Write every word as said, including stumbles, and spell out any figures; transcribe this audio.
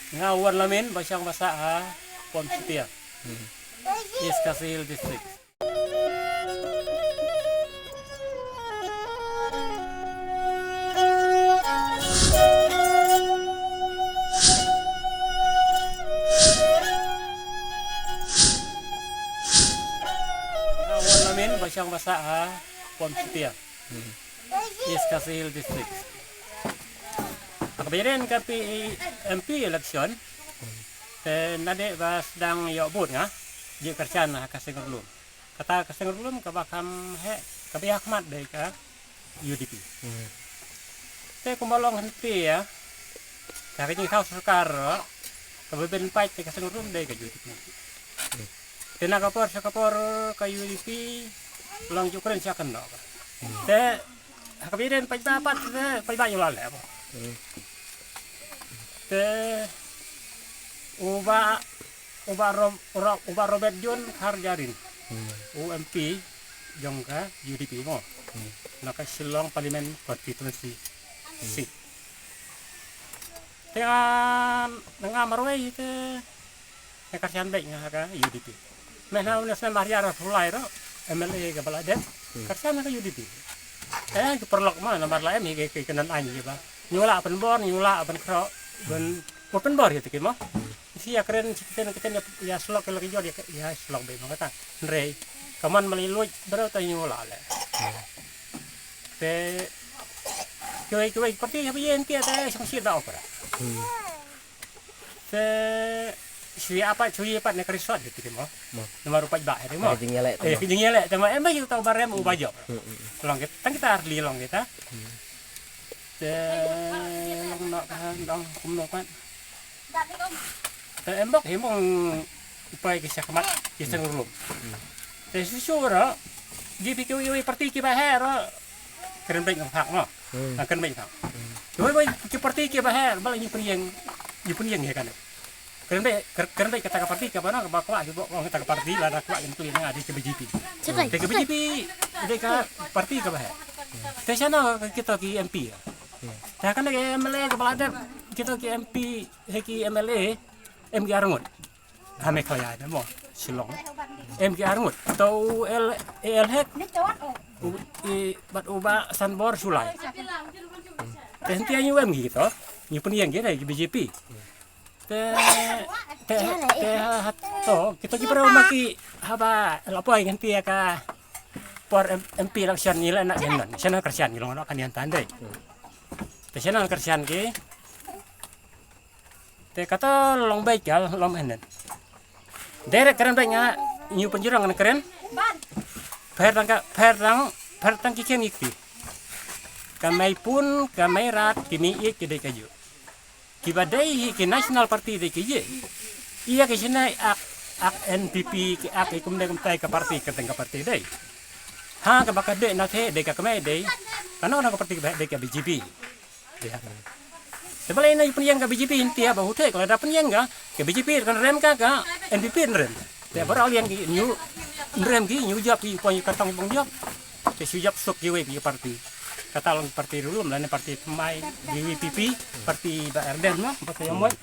Nga Wanlamin, ba shong ba sah ha Pom Shutia, East Khasi Hills District. Nga Wanlamin, ba shong ba sah ha Pom Shutia, East Khasi Hills District. Ha kaba ïadei ka P-, M P election, te naduh ba sdang ïoh vote nga ju kyrshan ha ka seng ryllum. Kata ka seng ryllum kaba kham heh, kaba ïa khmat dei ka U D P. Te kumba long hynrei ïa ka, ka jingthaw sorkar, kaba pynpaw te ka seng ryllum dei ka U D P. Te na ka por sha ka por ka U D P long ju kren sha kynnoh. Te ha kaba ïadei paidbah pat, te paidbah ïa la leh ba, te u Bah, u Bah Ro-, Ro-, u Bah Robert John Kharjarin, u M P jong ka U D P mo, na ka Shillong Parliament Constituency seat. Te nga, nga marwei te nga kyrshan beit nga ha ka U D P. Mynta u Nesna Maria Rasulai ruh, M L A kaba la dep, kyrshan ha ka U D P. Eh, ki paralok ma namar la em hi ki, ki kyndan aiñ kiba, ngi la pynbor, ngi la pynkhroh, ban, ban pynbor ïa te ki mo. Shi ïa kren shi ktien ktien ïa, ïa shlok ïa la ki jor ïa, ïa shlok beit mo kata. Hynrei ka mon ma la ïa luid baroh te ngi la leh. Te kiwei kiwei parti haba ïeng te, te shong shi da opera. Te shu ïa pat, shu ïa pat ne ka resort ïa te mo. Namar u paidbah ïa te mo. Ka jingïaleh te, eh, mo, ka jingïaleh te mo. Em ba ïa uta u ba rem u ba jop. Long kita, tang kita arli long kita. Te long noh ka, long kumno pat. Te em bok hi mong upai ki sha khmat ki seng ryllum. Te shu shu ruh, ki pi kiwei kiwei parti kiba heh ruh kren beit nga phak mo. Nga kren beit nga phak. Kiwei kiwei ki parti kiba heh ba la ngi pynïeng, ngi pynïeng hi kane. Kren beit, kren, kren beit kata ka parti kaba na, kaba kwah ki bok kong kata ka parti, lada kwah ki nukli na nga dei ka B J P. Te ka B J P dei ka parti kaba heh. Te shano kita ki M P ïa. Te ha kane ka M L A kaba la dep, kita ki M P, ha ki M L A em ki arngut. Ha Meghalaya ne mo, Shillong. Em ki arngut. To u L, A L Hek, u, i, bad u Bah Sanbor Shullai. Te hynrei ngi em ki to, ngi pynïeng ki dei ki B J P. Te, te, te ha, ha to, kita ki para ma ki haba la poi ngan ti ka por M-, M P election ngi la na ngan. Shano kyrshan ngi long na kan ïa tan dei. Te shano kyrshan ki. Te kata long beit ka long hynnin. Direct kren beit nga, ngi pynjrong ngan kren. Pher tang ka, pher tang, pher tang ki kien ki kti. Ka mei pun, ka mei rat, ki mei ïeit ki dei ka ju. Kiba dei hi ki National Party dei ki ïeit. Ïa ki shane ak, ak N P P, ki ak ki kumne kumtai ka parti, ka teng ka parti dei. Ha kaba ka dei na the dei ka kmie dei. Kano na ka parti kaba dei ka B J P. Te balei na ju pynïeng ka B J P hynrei ba huthe ka lada pynïeng ka, ka B J P kan rem ka, ka N P P kan rem. Te baroh liang ki ñu rem ki ñu jop ki pon ka tong pon jop. Te shu jop suk kiwei ki parti. Kata long parti dulu mlane parti pynmai D V P P, parti ba Ardent mo, parti yang muat.